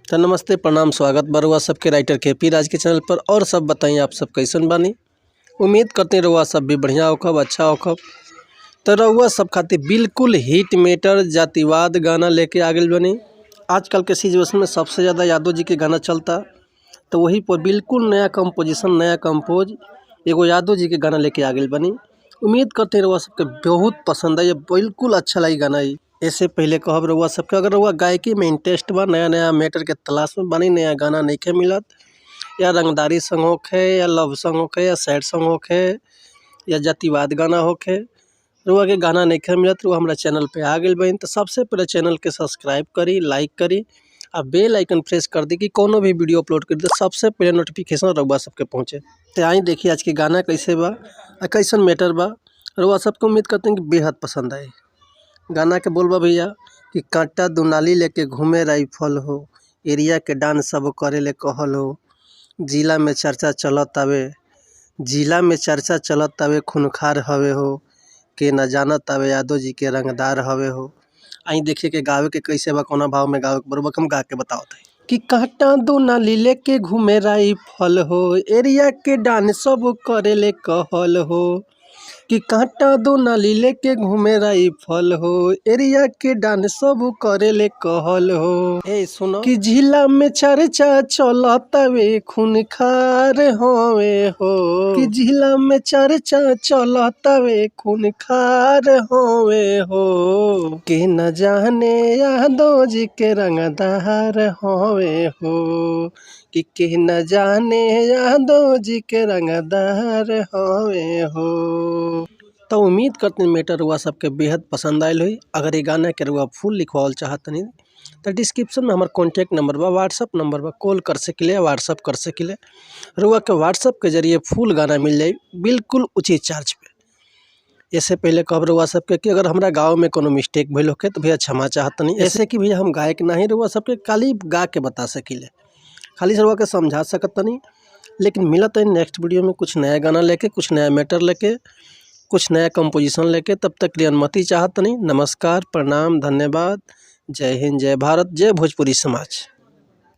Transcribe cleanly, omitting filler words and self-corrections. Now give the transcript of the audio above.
तो नमस्ते, प्रणाम, स्वागत बा रउआ सबके राइटर के पी राज के चैनल पर। और सब बताई, आप सब कैसन बानी? उम्मीद करते हैं रउआ सब भी बढ़िया होखब, अच्छा होखब। तो रउआ सब खातिर बिल्कुल हिट मेटर जातिवाद गाना लेके आ गइल बानी। आजकल के सिचुएशन में सबसे ज़्यादा यादव जी के गाना चलता, तो वही पर बिल्कुल नया कंपोजिशन, नया कंपोज एगो यादव जी के गाना लेके आ गइल बानी। उम्मीद करते हैं रउआ सबके बहुत पसंद आई, बिल्कुल अच्छा लगी गाना ई। ऐसे पहले कहब रउआ सबके, अगर रउआ गायकी में इंटरेस्ट बा, नया नया मैटर के तलाश में बानी, नया गाना नइखे मिलत, या रंगदारी सॉन्ग होखे, या लव सॉन्ग होखे, या सैड सॉन्ग होखे, या जातिवाद गाना होखे, रउआ के गाना नइखे मिलत, रउआ हमरा चैनल पे आ गइल बानी, तो सबसे पहले चैनल के सब्सक्राइब करी, लाइक करी आ बेल आइकन प्रेस कर दी कि कोनो भी वीडियो अपलोड करी तो सबसे पहले नोटिफिकेशन रउआ सबके पहुँचे। तो आई देखिए आज के गाना कैसे बा आ कैसन मैटर बा। रउआ सबके उम्मीद करते हैं कि बेहद पसंद आई। गाना के बोल बा भैया कि कांटा दुनाली लेके घूमे राइफल हो, एरिया के डांस सब करे ले कहल हो, जिला में चर्चा चलत आवे, जिला में चर्चा चलत आवे, खूनखार हवे हो, के न जानत आवे यादव जी के रंगदार हवे हो। आई देखिए के गावे के कैसे बा, कौना भाव में गावे के बा, हम गा के बतावत हई कि कांटा दुनाली लेके घूमे राइफल हो, एरिया के डांस सब करे ले कहल हो, कि कांटा दुनाली लेके घूमे राइफल हो, एरिया के डांस सब करे ले कहल हो। ए सुनो कि जिला में चर्चा चलतावे खूनखार हवे हो, कि जिला में चर्चा चलतावे खूनखार हवे हो, के न जाने यादव जी के रंगदार हवे हो, कि के न जाने यादव जी के रंगदार हवे हो। तो उम्मीद करते हैं मैटर रुआ सबके बेहद पसंद आयल हुई। अगर ये गाना के रुआ फुल लिखवावल चाहतनी तो डिस्क्रिप्शन में हमार कॉन्टैक्ट नंबर बा, व्हाट्सअप नंबर बा, कॉल कर सकिले, व्हाट्सअप कर सकिले। रुआ के व्हाट्सअप के जरिए फुल गाना मिल जाई बिल्कुल उचित चार्ज पे। इससे पहले कहब रुआ सबके कि अगर हमरा गाँव में कोनो मिस्टेक भइल होखे तो भैया क्षमा चाहतनी। ऐसे कि भैया हम गायक नाही, रुआ सबके खाली गा के बता सकिले, खाली से रुआ के समझा सकतनी। लेकिन मिलत है नेक्स्ट वीडियो में कुछ नया गाना लेके, कुछ नया मैटर लेके, कुछ नया कंपोजिशन लेके। तब तक के लिए अनुमति चाहतनी। नमस्कार, प्रणाम, धन्यवाद। जय हिंद, जय भारत, जय भोजपुरी समाज।